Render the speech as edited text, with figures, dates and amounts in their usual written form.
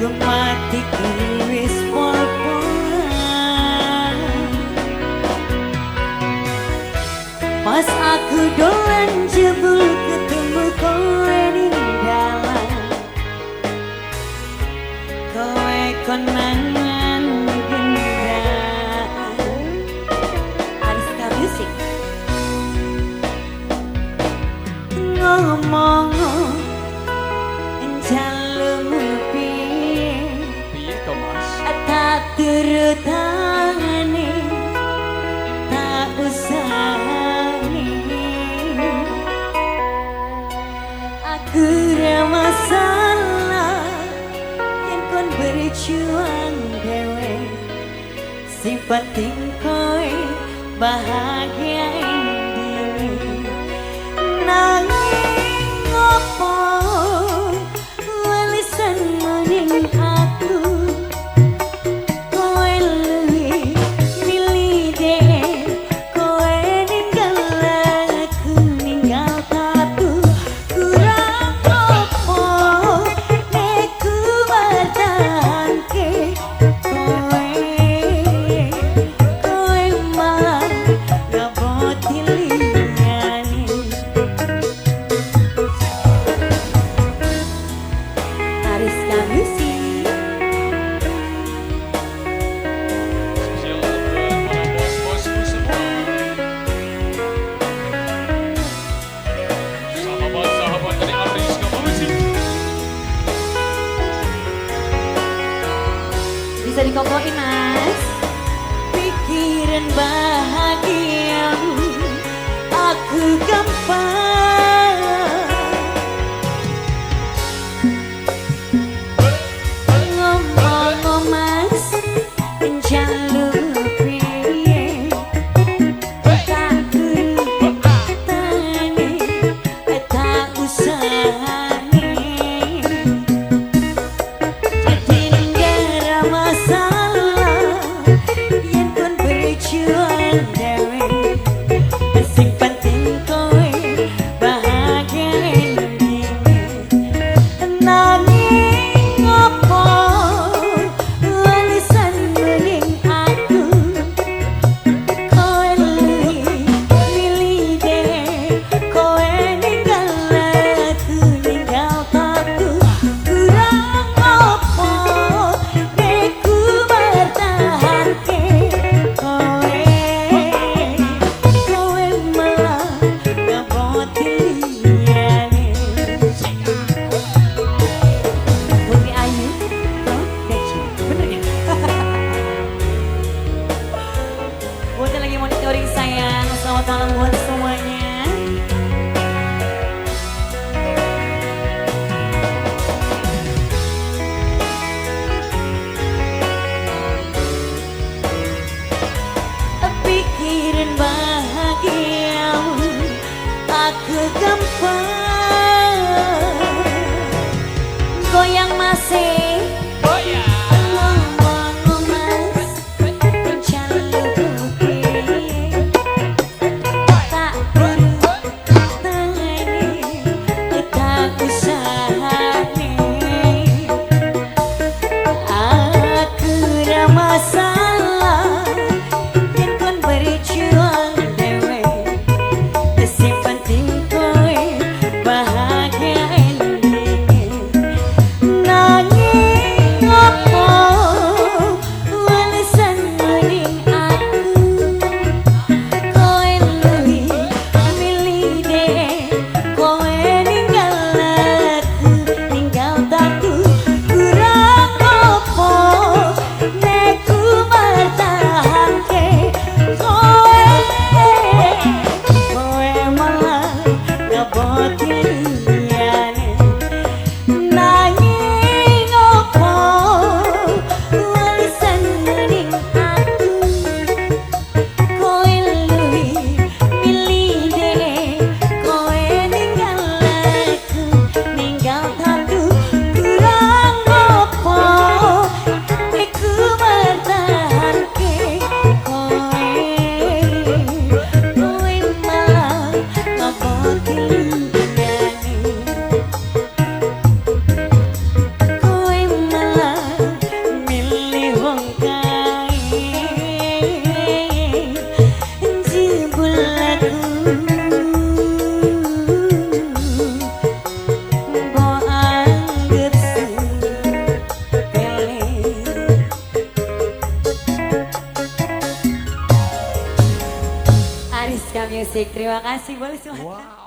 Mati wis pol-polan. Pas aku dolan jebul ketemu kowe ning dalan. Kowe konangan gendaan. Ariska Music. Ngomong njalukmu piye? Piye to, Mas? Tak turutane, tak usahane. Aku ra masalah yen kon berjuang dhewe. Sing penting kowe bahagia endine. Nanging opo walisan maning aku? Kowe luwih milih dhewe, kowe ninggal aku, ninggal tatu. Kurang opo nek ku bertahanke kowe? Kowe malah ngaboti liyane. Ariska Music. Spesial buat para bos-bosku semua. Sahabat-sahabat dari Ariska Music. Bisa dikokoin, Mas. Pikiran bahagiamu aku gampang. Ngomong Mas, njaluk piye? Tak turutane, tak usahane. Tinggal masalah yen kon berjuang dhewe. Sing penting kowe Musik. Terima kasih, boleh silakan. Wow.